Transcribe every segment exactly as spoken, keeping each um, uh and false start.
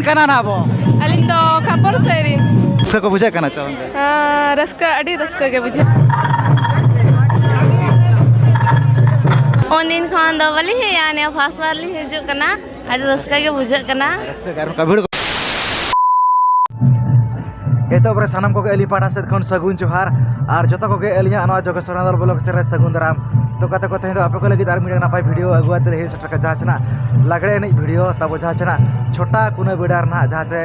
ᱠᱟᱱᱟ ᱱᱟ ᱟᱵᱚ᱾ ᱟᱹᱞᱤᱧ ᱫᱚ ᱠᱷᱟᱯᱚᱨ ᱥᱮᱫ ᱨᱤᱱ᱾ ᱨᱟᱹᱥᱠᱟᱹ ᱠᱚ ᱵᱩᱡᱷᱟᱹᱜ ᱠᱟᱱᱟ ᱪᱮ ᱚᱱᱛᱮ? ᱦᱮᱸ, ᱨᱟᱹᱥᱠᱟᱹ, ᱟᱹᱰᱤ ᱨᱟᱹᱥᱠᱟᱹ ᱜᱮ ᱵᱩᱡᱷᱟᱹᱜ᱾ ᱩᱱᱫᱤᱱ ᱠᱷᱚᱱ ᱫᱚ ᱵᱟᱹᱞᱤᱧ ᱦᱮᱡ ᱟᱠᱟᱱᱟ, ᱯᱷᱟᱥᱴ ᱵᱟᱨ ᱞᱤᱧ ᱦᱤᱡᱩᱜ ᱠᱟᱱᱟ᱾ ᱟᱹᱰᱤ ᱨᱟᱹᱥᱠᱟᱹ ᱜᱮ ᱵᱩᱡᱷᱟᱹᱜ ᱠᱟᱱᱟ᱾ ᱨᱟᱹᱥᱠᱟᱹ ᱜᱮ᱾ ᱟᱨ ᱚᱱᱠᱟ ᱵᱷᱤᱲ ᱠᱚ? ᱮᱛᱚᱦᱚᱵ ᱨᱮ ᱥᱟᱱᱟᱢ ᱠᱚᱜᱮ ᱟᱹᱞᱤᱧ ᱯᱟᱦᱴᱟ ᱥᱮᱫ ᱠᱷᱚᱱ ᱥᱟᱹᱜᱩᱱ ᱡᱚᱦᱟᱨ᱾ ᱟᱨ ᱡᱚᱛᱚ ᱠᱚᱜᱮ ᱟᱹᱞᱤᱧᱟᱜ ᱱᱚᱣᱟ ᱡᱚᱜᱮᱥᱣᱚᱨ ᱱᱟᱫᱟᱞ ᱵᱞᱚᱜ ᱨᱮ ᱥᱟᱹᱜᱩᱱ ᱫᱟᱨᱟᱢ᱾ ᱛᱚ ᱜᱟᱛᱮ ᱠᱚ, ᱛᱮᱦᱮᱧ ᱫᱚ ᱟᱯᱮ ᱠᱚ ᱞᱟᱹᱜᱤᱫ ᱟᱨ ᱢᱤᱫᱴᱟᱝ ᱱᱟᱯᱟᱭ ᱵᱷᱤᱰᱤᱭᱳ ᱟᱹᱜᱩ ᱠᱟᱛᱮ ᱞᱮ ᱦᱮᱡ ᱥᱮᱴᱮᱨ ᱠᱟᱱᱟ᱾ ᱡᱟᱦᱟᱸ ᱪᱮᱱᱟᱜ ᱞᱟᱜᱽᱲᱮ ᱮᱱᱮᱡ ᱵᱷᱤᱰᱤᱭᱳ ᱛᱟᱵᱚ, ᱡᱟᱦᱟᱸ ᱪᱮᱱᱟᱜ ᱪᱷᱚᱴᱟ ᱠᱩᱱᱟᱹ ᱵᱮᱲᱟ ᱨᱮᱱᱟᱜ, ᱡᱟᱦᱟᱸ ᱪᱮ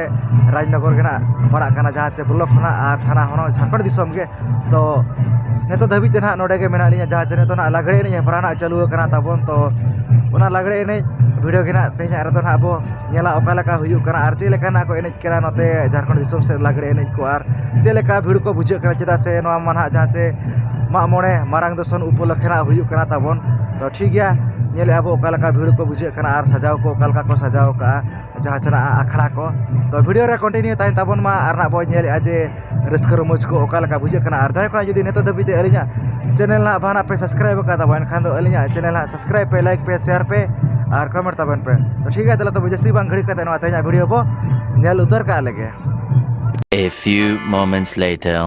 ᱨᱟᱡᱽᱱᱚᱜᱚᱨ ᱜᱮ ᱱᱟᱜ ᱯᱟᱲᱟᱜ ᱠᱟᱱᱟ, ᱡᱟᱦᱟᱸ ᱪᱮ ᱵᱞᱚᱠ ᱠᱷᱚᱱᱟᱜ ᱟᱨ ᱛᱷᱟᱱᱟ ᱦᱚᱸ ᱱᱚᱜᱼᱚᱭ ᱡᱷᱟᱲᱠᱷᱚᱸᱰ ᱫᱤᱥᱚᱢ ᱜᱮ᱾ ᱛᱚ ᱱᱤᱛᱚᱜ ᱫᱷᱟᱹᱵᱤᱡ ᱛᱮ ᱱᱟᱦᱟᱜ ᱱᱚᱰᱮ ᱜᱮ ᱢᱮᱱᱟᱜ ᱞᱤᱧᱟ, ᱡᱟᱦᱟᱸ ᱪᱮ ᱱᱤᱛᱚᱜ ᱱᱟᱦᱟᱜ ᱞᱟᱜᱽᱲᱮ ᱮᱱᱮᱡ ᱦᱮᱯᱨᱟᱣ ᱱᱟᱦᱟᱜ ᱪᱟᱹᱞᱩ ᱟᱠᱟᱱᱟ ᱛᱟᱵᱚᱱ᱾ ᱛᱚ ᱚᱱᱟ ᱞᱟᱜᱽᱲᱮ ᱮᱱᱮᱡ ᱵᱷᱤᱰᱤᱭᱳ ᱜᱮ ᱱᱟᱦᱟᱜ ᱛᱮᱦᱮᱧᱟᱜ ᱨᱮᱫᱚ ᱱᱟᱦᱟᱜ ᱵᱚ ᱧᱮᱞᱟ, ᱚᱠᱟ ᱞᱮᱠᱟ ᱦᱩᱭᱩᱜ ᱠᱟᱱᱟ ᱟᱨ ᱪᱮᱫ ᱞᱮᱠᱟ ᱱᱟᱦᱟᱜ ᱠᱚ ᱮᱱᱮᱡ ᱠᱟᱱᱟ ᱱᱚᱛᱮ ᱡᱷᱟᱲᱠᱷᱚᱸᱰ ᱫᱤᱥᱚᱢ ᱥᱮᱫ ᱞᱟᱜᱽᱲᱮ ᱮᱱᱮᱡ ᱠᱚ, ᱟᱨ ᱪᱮᱫ ᱞᱮᱠᱟ ᱵᱷᱤᱲ ᱠᱚ ᱵᱩᱡᱷᱟᱹᱜ ᱠᱟᱱᱟ, ᱪᱮᱫᱟᱜ ᱥᱮ ᱱᱚᱣᱟ ᱢᱟ ᱱᱟᱦᱟᱜ ᱡᱟᱦᱟᱸ ᱪᱮ ᱢᱟᱜ ᱢᱚᱬᱮ ᱢᱟᱨᱟᱝ ᱫᱚᱥᱚᱱ ᱩᱯᱚᱞᱚᱠᱠᱷᱮ ᱱᱟᱦᱟᱜ ᱦᱩᱭᱩᱜ ᱠᱟᱱᱟ ᱛᱟᱵᱚᱱ᱾ ᱛᱚ ᱴᱷᱤᱠ ᱜᱮᱭᱟ, ᱧᱮᱞᱮᱜᱼᱟ ᱵᱚ ᱚᱠᱟ ᱞᱮᱠᱟ ᱵᱷᱤᱲ ᱠᱚ ᱵᱩᱡᱷᱟᱹᱜ ᱠᱟᱱᱟ ᱟᱨ ᱥᱟᱡᱟᱣ ᱠᱚ ᱚᱠᱟ ᱞᱮᱠᱟ ᱠᱚ ᱥᱟᱡᱟᱣ ᱠᱟᱜᱼᱟ᱾ ᱡᱟᱦᱟᱸ ᱪᱮ ᱱᱟᱦᱟᱜ ᱟᱠᱷᱲᱟ ᱠᱚ᱾ ᱛᱚ ᱵᱷᱤᱰᱤᱭᱳ ᱨᱮ ᱠᱚᱱᱴᱤᱱᱤᱭᱩ ᱛᱟᱦᱮᱱ ᱛᱟᱵᱚᱱ ᱢᱟ, ᱟᱨ ᱱᱟᱦᱟᱜ ᱵᱚᱱ ᱧᱮᱞᱮᱜᱼᱟ ᱡᱮ ᱨᱟᱹᱥᱠᱟᱹ ᱨᱚᱢᱚᱡᱽ ᱠᱚ ᱚᱠᱟ ᱞᱮᱠᱟ ᱵᱩᱡᱷᱟᱹᱜ ᱠᱟᱱᱟ᱾ ᱟᱨ ᱡᱟᱦᱟᱸᱭ ᱠᱚ ᱱᱟᱦᱟᱜ ᱡᱩᱫᱤ ᱱᱤᱛᱚᱜ ᱫᱷᱟᱹᱵᱤᱡ ᱛᱮ ᱟᱹᱞᱤᱧᱟᱜ ᱪᱮᱱᱮᱞ ᱱᱟᱦᱟᱜ ᱵᱟᱝ ᱱᱟᱦᱟᱜ ᱯᱮ ᱥᱟᱵᱥᱠᱨᱟᱭᱤᱵ ᱟᱠᱟᱫ ᱛᱟᱵᱚᱱ, ᱮᱱᱠᱷᱟᱱ ᱫᱚ ᱟᱹᱞᱤᱧᱟᱜ ᱪᱮᱱᱮᱞ ᱱᱟᱦᱟᱜ ᱥᱟᱵᱥᱠᱨᱟᱭᱤᱵ ᱯᱮ, ᱞᱟᱭᱤᱠ ᱯᱮ, ᱥᱮᱭᱟᱨ ᱯᱮ ᱟᱨ ᱠᱚᱢᱮᱱᱴ ᱛᱟᱵᱚᱱ ᱯᱮ᱾ ᱛᱚ ᱴᱷᱤᱠ ᱜᱮᱭᱟ, ᱛᱟᱦᱚᱞᱮ ᱛᱚᱵᱮ ᱡᱟᱹᱥᱛᱤ ᱵᱟᱝ ᱜᱷᱟᱹᱲᱤ ᱠᱟᱛᱮ ᱱᱚᱣᱟ ᱛᱮᱦᱮᱧᱟᱜ ᱵᱷᱤᱰᱤᱭᱳ ᱵᱚ ᱧᱮᱞ ᱩᱛᱟᱹᱨ ᱠᱟᱜ ᱞᱮᱜᱮ᱾ A few moments later.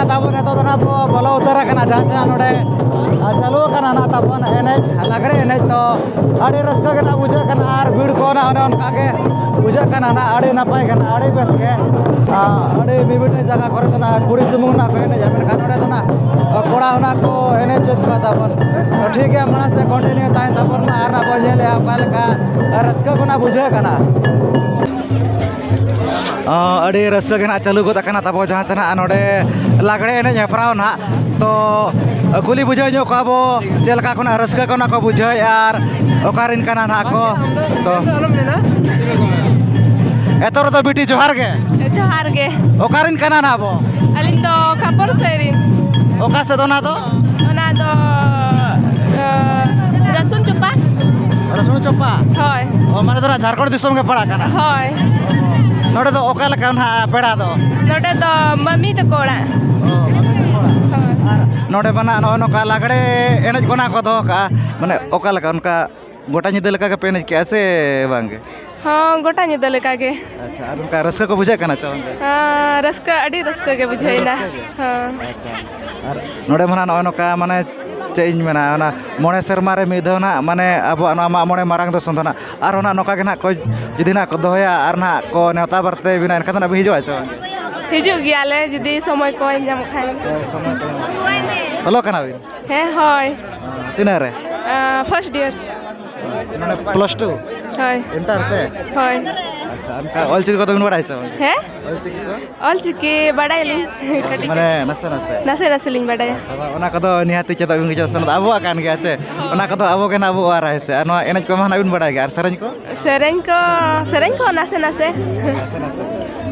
ᱛᱟᱵᱚᱱ ᱱᱤᱛᱚᱜ ᱫᱚ ᱱᱟᱜ ᱵᱚ ᱵᱚᱞᱚ ᱩᱛᱟᱹᱨ ᱟᱠᱟᱱᱟ, ᱡᱟᱦᱟᱸ ᱡᱟᱦᱟᱸ ᱱᱚᱰᱮ, ᱟᱨ ᱪᱟᱹᱞᱩ ᱟᱠᱟᱱᱟ ᱱᱟᱜ ᱛᱟᱵᱚᱱ ᱮᱱᱮᱡ, ᱞᱟᱜᱽᱲᱮ ᱮᱱᱮᱡ᱾ ᱛᱚ ᱟᱹᱰᱤ ᱨᱟᱹᱥᱠᱟᱹ ᱜᱮ ᱱᱟᱜ ᱵᱩᱡᱷᱟᱹᱜ ᱠᱟᱱᱟ, ᱟᱨ ᱵᱷᱤᱲ ᱠᱚ ᱱᱟᱜ ᱚᱱᱮ ᱚᱱᱠᱟ ᱜᱮ ᱵᱩᱡᱷᱟᱹᱜ ᱠᱟᱱᱟ ᱱᱟᱜ, ᱟᱹᱰᱤ ᱱᱟᱯᱟᱭ ᱠᱟᱱᱟ, ᱟᱹᱰᱤ ᱵᱮᱥ ᱜᱮ᱾ ᱟᱨ ᱟᱹᱰᱤ ᱢᱤᱢᱤᱫᱴᱟᱝ ᱡᱟᱭᱜᱟ ᱠᱚᱨᱮ ᱫᱚ ᱱᱟᱜ ᱠᱩᱲᱤ ᱥᱩᱢᱩᱝ ᱱᱟᱜ ᱠᱚ ᱮᱱᱮᱡᱟ, ᱢᱮᱱᱠᱷᱟᱱ ᱱᱚᱰᱮ ᱫᱚ ᱱᱟᱜ ᱠᱚᱲᱟ ᱦᱚᱸ ᱱᱟᱜ ᱠᱚ ᱮᱱᱮᱡ ᱦᱚᱪᱚᱭᱮᱫ ᱠᱚᱣᱟ ᱛᱟᱵᱚᱱ᱾ ᱛᱚ ᱴᱷᱤᱠ ᱜᱮᱭᱟ, ᱢᱟᱲᱟᱝ ᱥᱮᱫ continue ᱛᱟᱦᱮᱱ ᱛᱟᱵᱚᱱ ᱢᱟ, ᱟᱨ ᱱᱟᱜ ᱵᱚᱱ ᱧᱮᱞᱮᱜᱼᱟ ᱚᱠᱟ ᱞᱮᱠᱟ ᱨᱟᱹᱥᱠᱟᱹ ᱠᱚ ᱱᱟᱜ ᱵᱩᱡᱷᱟᱹᱜ ᱠᱟᱱᱟ᱾ ᱚ, ᱟᱹᱰᱤ ᱨᱟᱹᱥᱠᱟᱹ ᱜᱮ ᱱᱟᱜ ᱪᱟᱹᱞᱩ ᱜᱚᱫ ᱟᱠᱟᱱᱟ ᱛᱟᱵᱚ ᱡᱟᱦᱟᱸ ᱪᱮ ᱱᱟᱜ ᱱᱚᱰᱮ ᱞᱟᱜᱽᱲᱮ ᱮᱱᱮᱡ ᱦᱮᱯᱨᱟᱣ ᱱᱟᱜ᱾ ᱛᱚ ᱠᱩᱞᱤ ᱵᱩᱡᱷᱟᱹᱣ ᱧᱚᱜ ᱠᱚᱣᱟ ᱵᱚ ᱪᱮᱫ ᱞᱮᱠᱟ ᱠᱷᱚᱱᱟᱜ ᱨᱟᱹᱥᱠᱟᱹ ᱠᱚ ᱱᱟᱜ ᱠᱚ ᱵᱩᱡᱷᱟᱹᱣᱮᱫᱼᱟ ᱟᱨ ᱚᱠᱟ ᱨᱮᱱ ᱠᱟᱱᱟ ᱱᱟᱜ ᱠᱚ᱾ ᱛᱚ ᱮᱛᱚ ᱨᱮᱫᱚ ᱵᱤᱴᱤ ᱡᱚᱦᱟᱨ ᱜᱮ᱾ ᱡᱚᱦᱟᱨ ᱜᱮ᱾ ᱚᱠᱟ ᱨᱮᱱ ᱠᱟᱱᱟ ᱱᱟᱜ ᱵᱚ? ᱟᱹᱞᱤᱧ ᱫᱚ ᱠᱷᱟᱯᱚᱨ ᱥᱟᱹᱭ ᱨᱮᱱ᱾ ᱚᱠᱟ ᱥᱮᱫ ᱚᱱᱟ ᱫᱚ? ᱚᱱᱟ ᱫᱚ, ᱟᱹ, ᱨᱟᱹᱥᱩᱱ ᱪᱚᱯᱟ᱾ ᱨᱟᱹᱥᱩᱱ ᱪᱚᱯᱟ? ᱦᱳᱭ᱾ ᱚ, ᱢᱟᱱᱮ ᱫᱚ ᱱᱟᱜ ᱡᱷᱟᱲᱠᱷᱚᱸᱰ ᱫᱤᱥᱚᱢ ᱜᱮ ᱯᱟᱲᱟᱜ ᱠᱟᱱᱟ? ᱦᱳᱭ᱾ ᱱᱚᱰᱮ ᱫᱚ ᱚᱠᱟ ᱞᱮᱠᱟ ᱱᱟᱦᱟᱜ ᱯᱮᱲᱟ ᱫᱚ? ᱱᱚᱰᱮ ᱫᱚ ᱢᱟᱹᱢᱤ ᱛᱟᱠᱚ ᱚᱲᱟᱜ᱾ ᱚ, ᱢᱟᱹᱢᱤ ᱛᱟᱠᱚ ᱚᱲᱟᱜ᱾ ᱦᱳᱭ᱾ ᱟᱨ ᱱᱚᱰᱮ ᱢᱟ ᱱᱟᱜ ᱱᱚᱜᱼᱚᱭ ᱱᱚᱝᱠᱟ ᱞᱟᱜᱽᱲᱮ ᱮᱱᱮᱡ ᱠᱚ ᱱᱟᱜ ᱠᱚ ᱫᱚᱦᱚ ᱠᱟᱜᱼᱟ, ᱢᱟᱱᱮ ᱚᱠᱟ ᱞᱮᱠᱟ ᱚᱱᱠᱟ ᱜᱚᱴᱟ ᱧᱤᱫᱟᱹ ᱞᱮᱠᱟ ᱜᱮᱯᱮ ᱮᱱᱮᱡ ᱠᱮᱜᱼᱟ ᱥᱮ ᱵᱟᱝ ᱜᱮ? ᱦᱚᱸ, ᱜᱚᱴᱟ ᱧᱤᱫᱟᱹ ᱞᱮᱠᱟ ᱜᱮ᱾ ᱟᱪᱪᱷᱟ, ᱟᱨ ᱚᱱᱠᱟ ᱨᱟᱹᱥᱠᱟᱹ ᱠᱚ ᱵᱩᱡᱷᱟᱹᱜ ᱠᱟᱱᱟ ᱪᱮ ᱵᱟᱝ ᱜᱮ? ᱦᱚᱸ, ᱨᱟᱹᱥᱠᱟᱹ, ᱟᱹᱰᱤ ᱨᱟᱹᱥᱠᱟᱹ ᱜᱮ ᱵᱩᱡᱷᱟᱹᱣ ᱮᱱᱟ᱾ ᱨᱟᱹᱥᱠᱟᱹ ᱜᱮ? ᱦᱚᱸ᱾ ᱟᱪᱪᱷᱟ, ᱟᱨ ᱱᱚᱰᱮ ᱢᱟ ᱱᱟᱜ ᱱᱚᱜᱼᱚᱭ ᱱᱚᱝᱠᱟ, ᱢᱟᱱᱮ ᱪᱮᱫ ᱤᱧ ᱢᱮᱱᱟ, ᱚᱱᱟ ᱢᱚᱬᱮ ᱥᱮᱨᱢᱟ ᱨᱮ ᱢᱤᱫ ᱫᱷᱟᱣ ᱱᱟᱜ, ᱢᱟᱱᱮ ᱟᱵᱚᱣᱟᱜ ᱱᱚᱣᱟ ᱢᱟᱜ ᱢᱚᱬᱮ ᱢᱟᱨᱟᱝ ᱫᱚ ᱥᱚᱱ ᱫᱚ ᱱᱟᱜ, ᱟᱨᱦᱚᱸ ᱱᱟᱜ ᱱᱚᱝᱠᱟ ᱜᱮ ᱱᱟᱜ ᱠᱚ ᱡᱩᱫᱤ ᱱᱟᱜ ᱠᱚ ᱫᱚᱦᱚᱭᱟ ᱟᱨ ᱱᱟᱜ ᱠᱚ ᱱᱮᱣᱛᱟ ᱵᱟᱨᱛᱮ ᱵᱮᱱᱟ, ᱮᱱᱠᱷᱟᱱ ᱫᱚ ᱱᱟᱜ ᱵᱤᱱ ᱦᱤᱡᱩᱜᱼᱟ ᱥᱮ ᱵᱟᱝ? ᱦᱤᱡᱩᱜ ᱜᱮᱭᱟᱞᱮ ᱡᱩᱫᱤ ᱥᱚᱢᱚᱭ ᱠᱚ ᱧᱟᱢᱚᱜ ᱠᱷᱟᱱ᱾ ᱦᱳᱭ, ᱥᱚᱢᱚᱭ ᱠᱚ ᱧᱟᱢᱚᱜ ᱠᱷᱟᱱ᱾ ᱚᱞᱚᱜ ᱠᱟᱱᱟ ᱵᱤᱱ? ᱦᱮᱸ, ᱦᱳᱭ᱾ ᱛᱤᱱᱟᱹᱜ ᱨᱮ? ᱟᱸ, first year᱾ ᱢᱟᱱᱮ plus two? ᱦᱳᱭ᱾ Inter ᱥᱮ? ᱦᱳᱭ᱾ ᱟᱪᱪᱷᱟ, ᱚᱱᱠᱟ ᱚᱞ ᱪᱤᱠᱤ ᱠᱚᱫᱚ ᱵᱤᱱ ᱵᱟᱲᱟᱭᱟ ᱥᱮ ᱵᱟᱝ? ᱦᱮᱸ? ᱚᱞ ᱪᱤᱠᱤ ᱠᱚ? ᱚᱞ ᱪᱤᱠᱤ ᱵᱟᱲᱟᱭᱟᱞᱤᱧ ᱠᱟᱹᱴᱤᱡ ᱢᱟᱱᱮ ᱠᱟᱹᱴᱤᱡ᱾ ᱱᱟᱥᱮ ᱱᱟᱥᱮ? ᱱᱟᱥᱮ ᱱᱟᱥᱮ ᱞᱤᱧ ᱵᱟᱰᱟᱭᱟ᱾ ᱟᱪᱪᱷᱟ, ᱚᱱᱟ ᱠᱚᱫᱚ ᱱᱤᱦᱟᱹᱛᱤ ᱪᱮᱫᱚᱜ ᱵᱤᱱ ᱵᱩᱡᱷᱟᱹᱣᱟ, ᱥᱮ ᱚᱱᱟ ᱫᱚ ᱟᱵᱚᱣᱟᱜ ᱠᱟᱱ ᱜᱮᱭᱟ ᱥᱮ? ᱦᱳᱭ᱾ ᱚᱱᱟ ᱠᱚᱫᱚ ᱟᱵᱚ ᱜᱮ ᱱᱟᱜ ᱵᱚ ᱚᱨᱟ, ᱦᱮᱸ ᱥᱮ? ᱟᱨ ᱱᱚᱣᱟ ᱮᱱᱮᱡ ᱠᱚᱢᱟ ᱱᱟᱜ ᱵᱤᱱ ᱵᱟᱲᱟᱭ ᱜᱮᱭᱟ, ᱟᱨ ᱥᱮᱨᱮᱧ ᱠᱚ? ᱥᱮᱨᱮᱧ ᱠᱚ, ᱥᱮᱨᱮᱧ ᱠᱚ ᱱᱟᱥᱮ ᱱᱟᱥᱮ᱾ ᱱᱟᱥᱮ ᱱᱟᱥᱮ᱾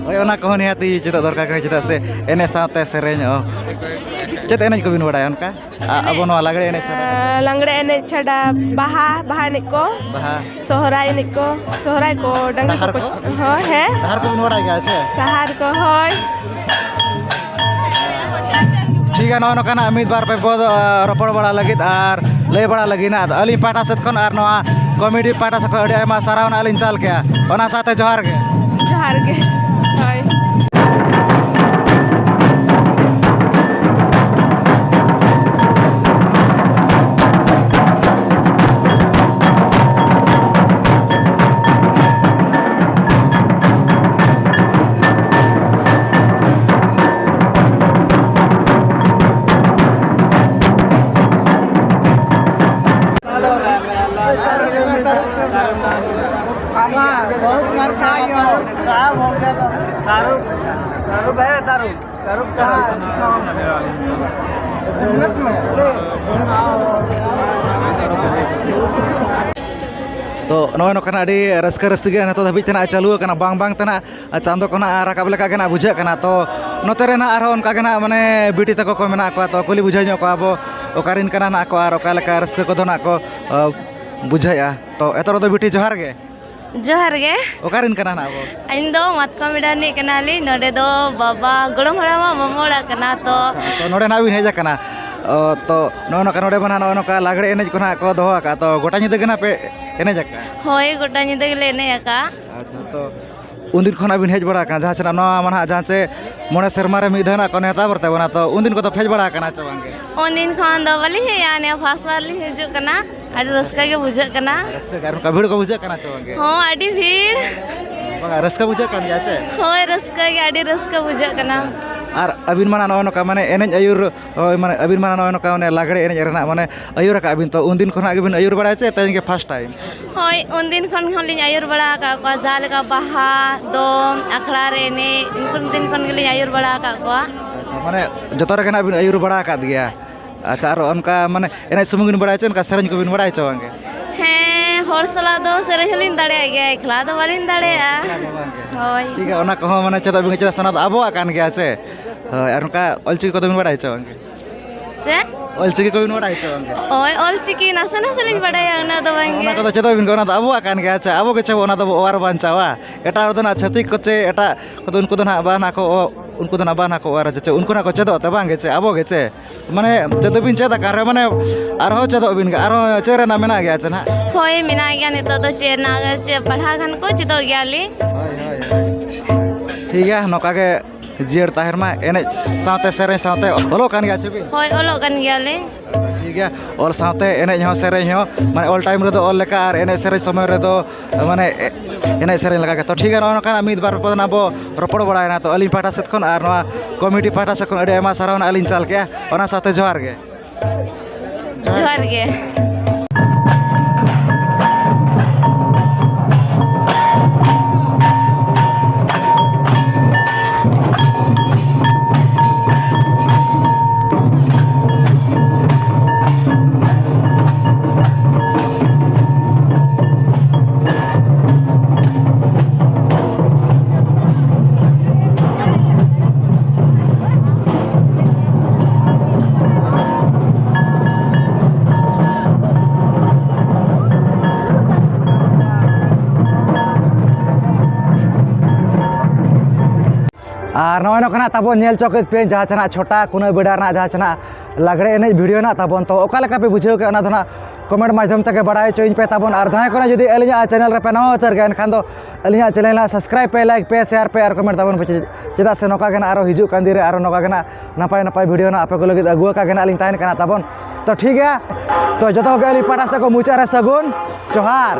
ᱦᱳᱭ, ᱚᱱᱟ ᱠᱚᱦᱚᱸ ᱱᱤᱦᱟᱹᱛᱤ ᱪᱮᱫᱚᱜ ᱫᱚᱨᱠᱟᱨ ᱠᱟᱱᱟ, ᱪᱮᱫᱟᱜ ᱥᱮ ᱮᱱᱮᱡ ᱥᱟᱶᱛᱮ ᱥᱮᱨᱮᱧ ᱦᱚᱸ᱾ ᱪᱮᱫ ᱮᱱᱮᱡ ᱠᱚᱵᱤᱱ ᱵᱟᱲᱟᱭᱟ ᱚᱱᱠᱟ? ᱟ-, ᱟᱵᱚ ᱱᱚᱣᱟ ᱞᱟᱜᱽᱲᱮ ᱮᱱᱮᱡ ᱪᱷᱟᱰᱟ ᱠᱟᱛᱮ? ᱟᱸ, ᱞᱟᱜᱽᱲᱮ ᱮᱱᱮᱡ ᱪᱷᱟᱰᱟ, ᱵᱟᱦᱟ, ᱵᱟᱦᱟ ᱮᱱᱮᱡ ᱠᱚ, ᱵᱟᱦᱟ᱾ ᱥᱚᱦᱨᱟᱭ ᱮᱱᱮᱡ ᱠᱚ, ᱥᱚᱦᱨᱟᱭ ᱠᱚ, ᱰᱟᱝᱨᱤ ᱰᱟᱦᱟᱨ ᱠᱚᱠᱚ-, ᱠᱚ? ᱦᱳᱭ, ᱦᱮᱸ᱾ ᱰᱟᱦᱟᱨ ᱠᱚᱵᱤᱱ ᱵᱟᱲᱟᱭ ᱜᱮᱭᱟ ᱥᱮ? ᱥᱟᱦᱟᱨ ᱠᱚ, ᱦᱳᱭ᱾ ᱴᱷᱤᱠ ᱜᱮᱭᱟ, ᱱᱚᱜᱼᱚ ᱱᱚᱝᱠᱟᱱᱟᱜ ᱢᱤᱫ ᱵᱟᱨ ᱯᱮ ᱯᱚᱫ, ᱟ, ᱨᱚᱯᱚᱲ ᱵᱟᱲᱟ ᱞᱟᱹᱜᱤᱫ ᱟᱨ ᱞᱟᱹᱭ ᱵᱟᱲᱟ ᱞᱟᱹᱜᱤᱫ ᱱᱟᱜ ᱟᱹᱞᱤᱧ ᱯᱟᱦᱴᱟ ᱥᱮᱫ ᱠᱷᱚᱱ ᱟᱨ ᱱᱚᱣᱟ comedy ᱯᱟᱦᱴᱟ ᱥᱮᱫ ᱠᱷᱚᱱ ᱟᱹᱰᱤ ᱟᱭᱢᱟ ᱥᱟᱨᱦᱟᱣ ᱱᱟᱜ ᱞᱤᱧ ᱪᱟᱞ ᱠᱮᱜᱼᱟ᱾ ᱚᱱᱟ ᱥᱟᱶᱛᱮ ᱡᱚᱦᱟᱨ ᱜᱮ᱾ ᱡᱚᱦᱟᱨ ᱜᱮ᱾ ᱦᱳᱭ᱾ तारुब, तारुब है, तारुब, तारुब, तारुब। जन्नत में। ᱛᱚ ᱱᱚᱜᱼᱚᱭ ᱱᱚᱝᱠᱟᱱᱟᱜ ᱟᱹᱰᱤ ᱨᱟᱹᱥᱠᱟᱹ ᱨᱟᱹᱥᱠᱟᱹ ᱜᱮ ᱱᱤᱛᱚᱜ ᱫᱷᱟᱹᱵᱤᱡ ᱛᱮ ᱱᱟᱜ ᱪᱟᱹᱞᱩ ᱟᱠᱟᱱᱟ, ᱵᱟᱝ ᱵᱟᱝ ᱛᱮ ᱱᱟᱜ ᱪᱟᱸᱫᱚ ᱠᱚ ᱱᱟᱜ ᱨᱟᱠᱟᱵ ᱞᱮᱠᱟ ᱜᱮ ᱱᱟᱜ ᱵᱩᱡᱷᱟᱹᱜ ᱠᱟᱱᱟ᱾ ᱛᱚ ᱱᱚᱛᱮ ᱨᱮ ᱱᱟᱜ ᱟᱨᱦᱚᱸ ᱚᱱᱠᱟ ᱜᱮ ᱱᱟᱜ ᱢᱟᱱᱮ ᱵᱤᱴᱤ ᱛᱟᱠᱚ ᱠᱚ ᱢᱮᱱᱟᱜ ᱠᱚᱣᱟ, ᱛᱚ ᱠᱩᱞᱤ ᱵᱩᱡᱷᱟᱹᱣ ᱧᱚᱜ ᱠᱚᱣᱟ ᱵᱚ ᱚᱠᱟᱨᱮᱱ ᱠᱟᱱᱟ ᱱᱟᱜ ᱠᱚ ᱟᱨ ᱚᱠᱟ ᱞᱮᱠᱟ ᱨᱟᱹᱥᱠᱟᱹ ᱠᱚᱫᱚ ᱱᱟᱜ ᱠᱚ ᱵᱩᱡᱷᱟᱹᱣᱮᱫᱼᱟ᱾ ᱛᱚ ᱮᱛᱚᱦᱚᱵ ᱨᱮᱫᱚ ᱵᱤᱴᱤ ᱡᱚᱦᱟᱨ ᱜᱮ᱾ ᱡᱚᱦᱟᱨ ᱜᱮ᱾ ᱚᱠᱟᱨᱮᱱ ᱠᱟᱱᱟ ᱱᱟᱜ ᱵᱚ? ᱤᱧ ᱫᱚ ᱢᱟᱛᱠᱚᱢ ᱵᱮᱰᱟ ᱨᱤᱱᱤᱡ ᱠᱟᱱᱟᱞᱤᱧ᱾ ᱱᱚᱰᱮ ᱫᱚ ᱵᱟᱵᱟ ᱜᱚᱲᱚᱢ ᱦᱟᱲᱟᱢᱟᱜ ᱢᱟᱢᱚ ᱚᱲᱟᱜ ᱠᱟᱱᱟ᱾ ᱛᱚ ᱟᱪᱪᱷᱟ, ᱛᱚ ᱱᱚᱰᱮ ᱱᱟᱜ ᱵᱤᱱ ᱦᱮᱡ ᱟᱠᱟᱱᱟ᱾ ᱚ, ᱛᱚ ᱱᱚᱜᱼᱚ ᱱᱚᱝᱠᱟ ᱱᱚᱰᱮ ᱢᱟ ᱱᱟᱜ ᱱᱚᱜᱼᱚ ᱱᱚᱝᱠᱟ ᱞᱟᱜᱽᱲᱮ ᱮᱱᱮᱡ ᱠᱚ ᱱᱟᱜ ᱠᱚ ᱫᱚᱦᱚ ᱟᱠᱟᱫᱼᱟ, ᱛᱚ ᱜᱚᱴᱟ ᱧᱤᱫᱟᱹ ᱜᱮ ᱱᱟᱜ ᱯᱮ ᱮᱱᱮᱡ ᱟᱠᱟᱫᱼᱟ? ᱦᱳᱭ, ᱜᱚᱴᱟ ᱧᱤᱫᱟᱹ ᱜᱮᱞᱮ ᱮᱱᱮᱡ ᱟᱠᱟᱫᱼᱟ᱾ ᱟᱪᱪᱷᱟ, ᱛᱚ ᱩᱱᱫᱤᱱ ᱠᱷᱚᱱᱟᱜ ᱵᱤᱱ ᱦᱮᱡ ᱵᱟᱲᱟ ᱟᱠᱟᱱᱟ ᱡᱟᱦᱟᱸ ᱥᱮᱱᱟᱜ ᱱᱚᱣᱟ ᱢᱟ ᱱᱟᱜ ᱡᱟᱦᱟᱸ ᱪᱮ ᱢᱚᱬᱮ ᱥᱮᱨᱢᱟ ᱨᱮ ᱢᱤᱫ ᱫᱷᱟᱣ ᱱᱟᱜ ᱠᱚ ᱱᱮᱣᱛᱟ ᱵᱚᱨᱛᱮ ᱵᱚᱱᱟ, ᱛᱚ ᱩᱱᱫᱤᱱ ᱠᱚᱫᱚ ᱯᱮ ᱦᱮᱡ ᱵᱟᱲᱟ ᱟᱠᱟᱱᱟ ᱪᱮ ᱵᱟᱝ ᱜᱮ? ᱩᱱᱫᱤᱱ ᱠᱷᱚᱱ ᱫᱚ ᱵᱟᱹᱞᱤᱧ ᱦᱮᱡ ᱟᱠᱟᱱᱟ, ᱱᱤᱭᱟᱹ ᱯᱷᱟᱥᱴ ᱵᱟᱨ ᱞᱤᱧ ᱦᱤᱡᱩᱜ ᱠᱟᱱᱟ᱾ ᱟᱹᱰᱤ ᱨᱟᱹᱥᱠᱟᱹ ᱜᱮ ᱵᱩᱡᱷᱟᱹᱜ ᱠᱟᱱᱟ᱾ ᱨᱟᱹᱥᱠᱟᱹ ᱜᱮ, ᱟᱨ ᱚᱱᱠᱟ ᱵᱷᱤᱲ ᱠᱚ ᱵᱩᱡᱷᱟᱹᱜ ᱠᱟᱱᱟ ᱪᱮ ᱵᱟᱝ ᱜᱮ? ᱦᱚᱸ, ᱟᱹᱰᱤ ᱵᱷᱤᱲ᱾ ᱵᱟᱝᱟ, ᱨᱟᱹᱥᱠᱟᱹ ᱵᱩᱡᱷᱟᱹᱜ ᱠᱟᱱ ᱜᱮᱭᱟ ᱪᱮ? ᱦᱳᱭ, ᱨᱟᱹᱥᱠᱟᱹ ᱜᱮ, ᱟᱹᱰᱤ ᱨᱟᱹᱥᱠᱟᱹ ᱵᱩᱡᱷᱟᱹᱜ ᱠᱟᱱᱟ᱾ ᱟᱨ ᱟᱹᱵᱤᱱ ᱢᱟ ᱱᱚᱜᱼᱚᱭ ᱱᱚᱝᱠᱟ ᱢᱟᱱᱮ ᱮᱱᱮᱡ ᱟᱹᱭᱩᱨ, ᱦᱳᱭ, ᱢᱟᱱᱮ ᱟᱹᱵᱤᱱ ᱢᱟ ᱱᱚᱜᱼᱚᱭ ᱱᱚᱝᱠᱟ ᱢᱟᱱᱮ ᱞᱟᱜᱽᱲᱮ ᱮᱱᱮᱡ ᱨᱮᱱᱟᱜ ᱢᱟᱱᱮ ᱟᱹᱭᱩᱨ ᱟᱠᱟᱫ ᱵᱤᱱ, ᱛᱚ ᱩᱱᱫᱤᱱ ᱠᱷᱚᱱᱟᱜ ᱜᱮᱵᱤᱱ ᱟᱹᱭᱩᱨ ᱵᱟᱲᱟᱭᱟ ᱪᱮ ᱛᱮᱦᱮᱧ ᱜᱮ ᱯᱷᱟᱥᱴ ᱴᱟᱭᱤᱢ? ᱦᱳᱭ, ᱩᱱᱫᱤᱱ ᱠᱷᱚᱱ ᱦᱚᱸᱞᱤᱧ ᱟᱹᱭᱩᱨ ᱵᱟᱲᱟ ᱟᱠᱟᱫ ᱠᱚᱣᱟ, ᱡᱟᱦᱟᱸ ᱞᱮᱠᱟ ᱵᱟᱦᱟ, ᱫᱚᱝ, ᱟᱠᱷᱲᱟ ᱨᱮ ᱮᱱᱮᱡ, ᱩᱱᱠᱩ ᱫᱤᱱ ᱠᱷᱚᱱ ᱜᱮᱞᱤᱧ ᱟᱹᱭᱩᱨ ᱵᱟᱲᱟ ᱟᱠᱟᱫ ᱠᱚᱣᱟ᱾ ᱟᱪᱪᱷᱟ, ᱢᱟᱱᱮ ᱡᱚᱛᱚ ᱨᱮᱜᱮ ᱱᱟᱜ ᱵᱤᱱ ᱟᱹᱭᱩᱨ ᱵᱟᱲᱟ ᱟᱠᱟᱫ ᱜᱮᱭᱟ᱾ ᱟᱪᱪᱷᱟ, ᱟᱨ ᱚᱱᱠᱟ ᱢᱟᱱᱮ ᱮᱱᱮᱡ ᱥᱩᱢᱩᱝ ᱵᱤᱱ ᱵᱟᱲᱟᱭᱟ ᱪᱮ ᱚᱱᱠᱟ ᱥᱮᱨᱮᱧ ᱠᱚᱵᱤᱱ ᱵᱟᱲᱟᱭᱟ ᱪᱮ ᱵᱟᱝ ᱜᱮ? ᱦᱮᱸ, ᱦᱚᱲ ᱥᱟᱞᱟᱜ ᱫᱚ ᱥᱮᱨᱮᱧ ᱦᱚᱸᱞᱤᱧ ᱫᱟᱲᱮᱭᱟᱜ ᱜᱮᱭᱟ, ᱮᱠᱞᱟ ᱫᱚ ᱵᱟᱹᱞᱤᱧ ᱫᱟᱲᱮᱭᱟᱜᱼᱟ᱾ ᱮᱠᱞᱟ ᱫᱚ ᱵᱟᱝ ᱜᱮ᱾ ᱦᱳᱭ᱾ ᱴᱷᱤᱠ ᱜᱮᱭᱟ, ᱚᱱᱟ ᱠᱚᱦᱚᱸ ᱢᱟᱱᱮ ᱪᱮᱫᱚᱜ ᱵᱤᱱ ᱪᱮᱫᱟ, ᱚᱱᱟ ᱫᱚ ᱟᱵᱚᱣᱟᱜ ᱠᱟᱱ ᱜᱮᱭᱟ ᱪᱮ? ᱦᱳᱭ, ᱟᱨ ᱚᱱᱠᱟ ᱚᱞᱪᱤᱠᱤ ᱠᱚᱫᱚ ᱵᱤᱱ ᱵᱟᱲᱟᱭᱟ ᱪᱮ ᱵᱟᱝ ᱜᱮ? ᱪᱮ? ᱚᱞᱪᱤᱠᱤ ᱠᱚᱵᱤᱱ ᱵᱟᱲᱟᱭᱟ ᱪᱮ ᱵᱟᱝ ᱜᱮ? ᱦᱳᱭ, ᱚᱞᱪᱤᱠᱤ ᱱᱟᱥᱮ ᱱᱟᱥᱮ ᱞᱤᱧ ᱵᱟᱲᱟᱭᱟ, ᱩᱱᱟᱹᱜ ᱫᱚ ᱵᱟᱝ ᱜᱮ᱾ ᱚᱱᱟ ᱠᱚᱫᱚ ᱪᱮᱫᱚᱜ ᱵᱤᱱ, ᱚᱱᱟ ᱫᱚ ᱟᱵᱚᱣᱟᱜ ᱠᱟᱱ ᱜᱮᱭᱟ ᱪᱮ? ᱟᱵᱚ ᱜᱮ ᱪᱮ ᱚᱱᱟ ᱫᱚᱵᱚ ᱚᱣᱟᱨ ᱵᱟᱧᱪᱟᱣᱟ᱾ ᱮᱴᱟᱜ ᱦᱚᱲ ᱫᱚ ᱱᱟᱜ ᱪᱷᱟᱹᱛᱤᱠ ᱠᱚ ᱪᱮ ᱮᱴᱟᱜ ᱠᱚᱫᱚ ᱩᱱᱠᱩ ᱫᱚ ᱱᱟᱜ ᱵᱟᱝ ᱱᱟᱜ ᱠᱚ ᱚ-, ᱩᱱᱠᱩ ᱫᱚ ᱱᱟᱜ ᱵᱟᱝ ᱱᱟᱜ ᱠᱚ ᱚᱣᱟᱨᱟ ᱪᱮ, ᱪᱮ ᱩᱱᱠᱩ ᱱᱟᱜ ᱠᱚ ᱪᱮᱫᱚᱜ ᱛᱮ ᱵᱟᱝ ᱜᱮ ᱪᱮ? ᱟᱵᱚ ᱜᱮ ᱪᱮ? ᱢᱟᱱᱮ ᱪᱮᱫ ᱫᱚᱵᱤᱱ ᱪᱮᱫ ᱟᱠᱟᱫ ᱨᱮ, ᱢᱟᱱᱮ ᱟᱨᱦᱚᱸ ᱪᱮᱫᱚᱜ ᱵᱤᱱ, ᱟᱨᱦᱚᱸ ᱪᱮᱫ ᱨᱮᱱᱟᱜ ᱢᱮᱱᱟᱜ ᱜᱮᱭᱟ ᱪᱮ ᱱᱟᱜ? ᱦᱳᱭ, ᱢᱮᱱᱟᱜ ᱜᱮᱭᱟ, ᱱᱤᱛᱚᱜ ᱫᱚ ᱪᱮᱫ ᱨᱮᱱᱟᱜ ᱪᱮᱫ ᱯᱟᱲᱦᱟᱣ ᱠᱷᱟᱱ ᱠᱚ ᱪᱮᱫᱚᱜ ᱜᱮᱭᱟᱞᱤᱧ᱾ ᱦᱳᱭ, ᱦᱳᱭ, ᱦᱳᱭ᱾ ᱴᱷᱤᱠ ᱜᱮᱭᱟ, ᱱᱚᱝᱠᱟ ᱜᱮ ᱡᱤᱭᱟᱹᱲ ᱛᱟᱦᱮᱱ ᱢᱟ, ᱮᱱᱮᱡ ᱥᱟᱶᱛᱮ ᱥᱮᱨᱮᱧ ᱥᱟᱶᱛᱮ᱾ ᱚᱞᱚᱜ ᱠᱟᱱ ᱜᱮᱭᱟ ᱪᱮ ᱵᱤᱱ? ᱦᱳᱭ, ᱚᱞᱚᱜ ᱠᱟᱱ ᱜᱮᱭᱟᱞᱤᱧ᱾ ᱴᱷᱤᱠ ᱜᱮᱭᱟ, ᱚᱞ ᱥᱟᱶᱛᱮ ᱮᱱᱮᱡ ᱦᱚᱸ ᱥᱮᱨᱮᱧ ᱦᱚᱸ, ᱢᱟᱱᱮ ᱚᱞ ᱴᱟᱭᱤᱢ ᱨᱮᱫᱚ ᱚᱞ ᱞᱮᱠᱟ ᱟᱨ ᱮᱱᱮᱡ ᱥᱮᱨᱮᱧ ᱥᱚᱢᱚᱭ ᱨᱮᱫᱚ ᱢᱟᱱᱮ ᱮ-, ᱮᱱᱮᱡ ᱥᱮᱨᱮᱧ ᱞᱮᱠᱟ ᱜᱮ᱾ ᱛᱚ ᱴᱷᱤᱠ ᱜᱮᱭᱟ, ᱱᱚᱜᱼᱚ ᱱᱚᱝᱠᱟᱱᱟᱜ ᱢᱤᱫ ᱵᱟᱨ ᱨᱚᱯᱚᱲ ᱟᱵᱚ ᱨᱚᱯᱚᱲ ᱵᱟᱲᱟᱭᱮᱱᱟ᱾ ᱛᱚ ᱟᱹᱞᱤᱧ ᱯᱟᱦᱴᱟ ᱥᱮᱫ ᱠᱷᱚᱱ ᱟᱨ ᱱᱚᱣᱟ ᱠᱚᱢᱤᱴᱤ ᱯᱟᱦᱴᱟ ᱥᱮᱫ ᱠᱷᱚᱱ ᱟᱹᱰᱤ ᱟᱭᱢᱟ ᱥᱟᱨᱦᱟᱣ ᱱᱟᱜ ᱞᱤᱧ ᱪᱟᱞ ᱠᱮᱜᱼᱟ, ᱚᱱᱟ ᱥᱟᱶᱛᱮ ᱡᱚᱦᱟᱨ ᱜᱮ᱾ ᱡᱚᱦᱟᱨ ᱜᱮ᱾ ᱟᱨ ᱱᱚᱜᱼᱚᱭ ᱱᱚᱝᱠᱟᱱᱟᱜ ᱛᱟᱵᱚᱱ ᱧᱮᱞ ᱪᱚ ᱠᱮᱫ ᱯᱮ, ᱡᱟᱦᱟᱸ ᱪᱷᱟᱱᱟ ᱪᱷᱚᱴᱟ ᱠᱩᱱᱟᱹ ᱵᱮᱲᱟ ᱨᱮᱱᱟᱜ ᱡᱟᱦᱟᱸ ᱪᱷᱟᱱᱟ ᱞᱟᱜᱽᱲᱮ ᱮᱱᱮᱡ ᱵᱷᱤᱰᱤᱭᱳ ᱱᱟᱜ ᱛᱟᱵᱚᱱ᱾ ᱛᱚ ᱚᱠᱟ ᱞᱮᱠᱟ ᱯᱮ ᱵᱩᱡᱷᱟᱹᱣ ᱠᱮᱫ, ᱚᱱᱟ ᱫᱚ ᱱᱟᱜ ᱠᱚᱢᱮᱱᱴ ᱢᱟᱫᱽᱫᱷᱚᱢ ᱛᱮᱜᱮ ᱵᱟᱲᱟᱭ ᱦᱚᱪᱚᱧ ᱯᱮ ᱛᱟᱵᱚᱱ᱾ ᱟᱨ ᱡᱟᱦᱟᱸᱭ ᱠᱚᱨᱮ ᱡᱩᱫᱤ ᱟᱹᱞᱤᱧᱟᱜ ᱪᱮᱱᱮᱞ ᱨᱮᱯᱮ ᱱᱟᱣᱟ ᱩᱛᱟᱹᱨ ᱜᱮᱭᱟ, ᱮᱱᱠᱷᱟᱱ ᱫᱚ ᱟᱹᱞᱤᱧᱟᱜ ᱪᱮᱱᱮᱞ ᱱᱟᱜ ᱥᱟᱵᱥᱠᱨᱟᱭᱤᱵ ᱯᱮ, ᱞᱟᱭᱤᱠ ᱯᱮ, ᱥᱮᱭᱟᱨ ᱯᱮ ᱟᱨ ᱠᱚᱢᱮᱱᱴ ᱛᱟᱵᱚᱱ ᱯᱮ᱾ ᱪᱮᱫᱟᱜ ᱥᱮ ᱱᱚᱝᱠᱟ ᱜᱮ ᱱᱟᱜ ᱟᱨᱚ ᱦᱤᱡᱩᱜ ᱠᱟᱱ ᱫᱤᱱ ᱨᱮ ᱟᱨᱚ ᱱᱚᱝᱠᱟ ᱜᱮ ᱱᱟᱜ ᱱᱟᱯᱟᱭ ᱱᱟᱯᱟᱭ ᱵᱷᱤᱰᱤᱭᱳ ᱱᱟᱜ ᱟᱯᱮ ᱠᱚ ᱞᱟᱹᱜᱤᱫ ᱟᱹᱜᱩ ᱟᱠᱟ ᱜᱮ ᱱᱟᱜ ᱞᱤᱧ ᱛᱟᱦᱮᱱ ᱠᱟᱱᱟ ᱛᱟᱵᱚᱱ᱾ ᱛᱚ ᱴᱷᱤᱠ ᱜᱮᱭᱟ, ᱛᱚ ᱡᱚᱛᱚ ᱜᱮ ᱟᱹᱞᱤᱧ ᱯᱟᱦᱴᱟ ᱥᱮᱫ ᱠᱚ ᱢᱩᱪᱟᱹᱫ ᱨᱮ ᱥᱟᱹᱜᱩᱱ ᱡᱚᱦᱟᱨ᱾